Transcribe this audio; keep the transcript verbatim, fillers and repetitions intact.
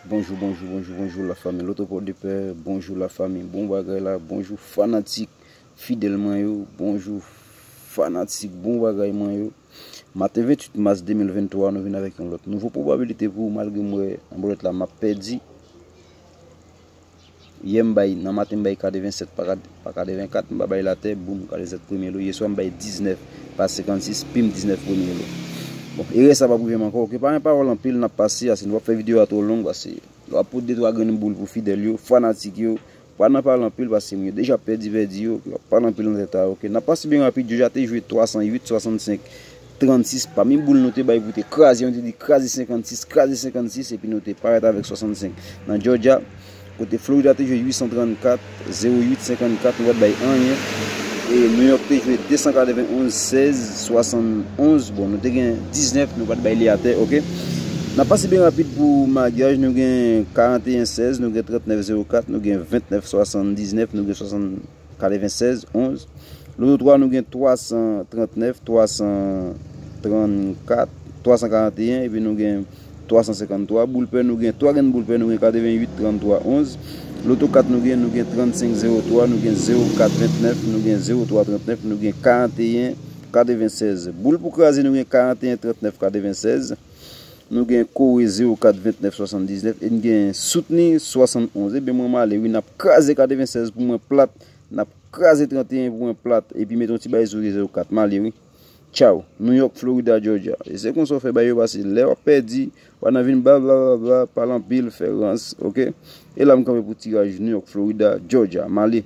Bonjou, bonjou, bonjou, bonjou la fanmi Loto Pòdepè, bonjou la fanmi, bon bagay la, bonjou fanatik fidèl mwen yo, bonjou fanatik bon bagay mwen yo. Maten venntuit mas de mil venntwa, nou vin avèk yon lòt nouvo pwobabilite pou ou, malgre m wè nan bòlèt la m ap pèdi. Yè m bay, nan maten m bay katrevennsèt pa kat-, pa katrevenkat, m pa bay latè, boum, katrevennsèt premye lo. Yèswa m bay diznèf pa senkannsis, pim diznèf premye lo. Bon, erè sa p ap rive m ankò, oke? Pa gen pawòl anpil, n ap pase, ase nou p ap fè videyo a twò long, pase lè w ap pote de twa grenn boul pou fidèl yo, fanatik yo, pa nan pale anpil, pase moun yo deja pèdi pèdi yo, oke? W ap pale anpil nan tèt a, oke? N ap pase byen rapid, Georgia te jwe twa san uit, swasannsenk, trannsis, pami boul nou te bay pou te kraze, nou te di kraze senkannsis, kraze senkannsis, epi nou te parèt avèk swasannsenk. Nan Georgia, kote Florida te jwe uit san trannkat, zewo uit senkannkat, nou pa t bay anyen. E New York te jwe de san katrevenonz, sèz swasannonz, bon, nou te gen diznèf, nou pa t bay li atè, oke? N ap pase byen rapid pou maryaj, nou gen karanteyen sèz, nou gen trannèf zewo kat, nou gen vennèf swasanndiznèf, nou gen swasannèf katrevennsèz onz. Loto twa, nou gen twa san trannèf, twa san trannkat, twa san karanteyen, epi nou gen twa san senkanntwa. Boul pè, nou gen twa grenn boul pè, nou gen katrevenuit tranntwa onz. Loto kat, nou gen, nou gen trannsenk zewo twa, nou gen zewo kat vennèf, nou gen zewo twa trannèf, nou gen karanteyen katrevensèz. Boul pou kraze, nou gen karanteyen trannèf katrevensèz. Nou gen kore zewo kat vennèf swasanndiznèf e n gen soutni swasannonz. Ebyen, mwen, m ale, wi, n ap kraze katrevensèz pou mwen plat, n ap kraze trannteyen pou mwen plat, epi mete yon ti bagay sou zewo kat. M ale, wi. Tchaw. New York, Florida, Georgia. E se konsa w fè bagay yo pase. Lè w ap pèdi, w a nan vin bla, bla, bla, bla, pale anpil, fè rans, oke? E la m kanpe pou tiraj New York, Florida, Georgia. M ale.